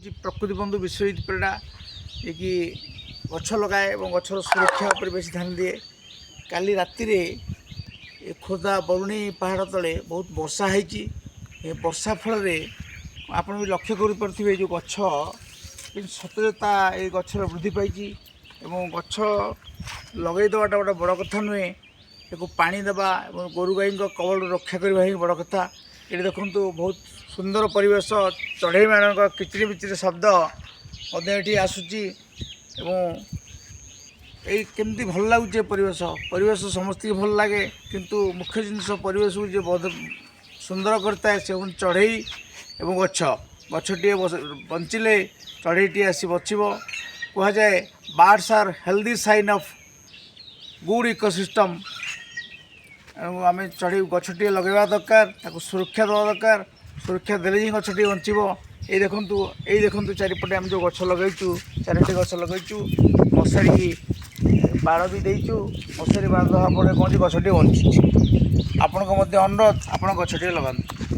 ପ୍ରକୃତି ବନ୍ଧୁ ବିଶ୍ୱଜିତ ପରିଡ଼ା, ଯିଏକି ଗଛ ଲଗାଏ ଏବଂ ଗଛର ସୁରକ୍ଷା ଉପରେ ବେଶୀ ଧ୍ୟାନ ଦିଏ। କାଲି ରାତିରେ ଏ ଖୋର୍ଦ୍ଧା ବରୁଣେଇ ପାହାଡ଼ ତଳେ ବହୁତ ବର୍ଷା ହେଇଛି। ଏ ବର୍ଷା ଫଳରେ ଆପଣ ବି ଲକ୍ଷ୍ୟ କରିପାରୁଥିବେ, ଏ ଯେଉଁ ଗଛ କିନ୍ତୁ ସତେଜତା ଏ ଗଛର ବୃଦ୍ଧି ପାଇଛି। ଏବଂ ଗଛ ଲଗାଇ ଦେବାଟା ଗୋଟେ ବଡ଼ କଥା ନୁହେଁ, ତାକୁ ପାଣି ଦେବା ଏବଂ ଗୋରୁ ଗାଈଙ୍କ କବଳରୁ ରକ୍ଷା କରିବା ହିଁ ବଡ଼ କଥା। ଏଠି ଦେଖନ୍ତୁ, ବହୁତ ସୁନ୍ଦର ପରିବେଶ। ଚଢ଼େଇମାନଙ୍କ କିଚିରି ମିଚିରି ଶବ୍ଦ ମଧ୍ୟ ଏଠି ଆସୁଛି ଏବଂ ଏଇ କେମିତି ଭଲ ଲାଗୁଛି ଏ ପରିବେଶ। ପରିବେଶ ସମସ୍ତଙ୍କୁ ଭଲ ଲାଗେ, କିନ୍ତୁ ମୁଖ୍ୟ ଜିନିଷ ପରିବେଶକୁ ଯିଏ ସୁନ୍ଦର କରିଥାଏ, ସେ ହେଉଛି ଚଢ଼େଇ ଏବଂ ଗଛ। ଗଛଟିଏ ବଞ୍ଚିଲେ ଚଢ଼େଇଟିଏ ଆସି ବସିବ। କୁହାଯାଏ, "Birds are healthy sign of good ecosystem." ଏବଂ ଆମେ ଚଢ଼େଇ ଗଛଟିଏ ଲଗାଇବା ଦରକାର, ତାକୁ ସୁରକ୍ଷା ଦେବା ଦରକାର। ସୁରକ୍ଷା ଦେଲେ ହିଁ ଗଛଟିଏ ବଞ୍ଚିବ। ଏଇ ଦେଖନ୍ତୁ, ଏଇ ଦେଖନ୍ତୁ, ଚାରିପଟେ ଆମେ ଯେଉଁ ଗଛ ଲଗାଇଛୁ, ଚାରିଟି ଗଛ ଲଗାଇଛୁ, ମଶାରୀ ବାଡ଼ ବି ଦେଇଛୁ। ମଶାରୀ ବାଡ଼ ଦେବା ପରେ କ'ଣ ଗଛଟିଏ ବଞ୍ଚୁଛି। ଆପଣଙ୍କ ମଧ୍ୟ ଅନୁରୋଧ, ଆପଣ ଗଛଟିଏ ଲଗାନ୍ତୁ।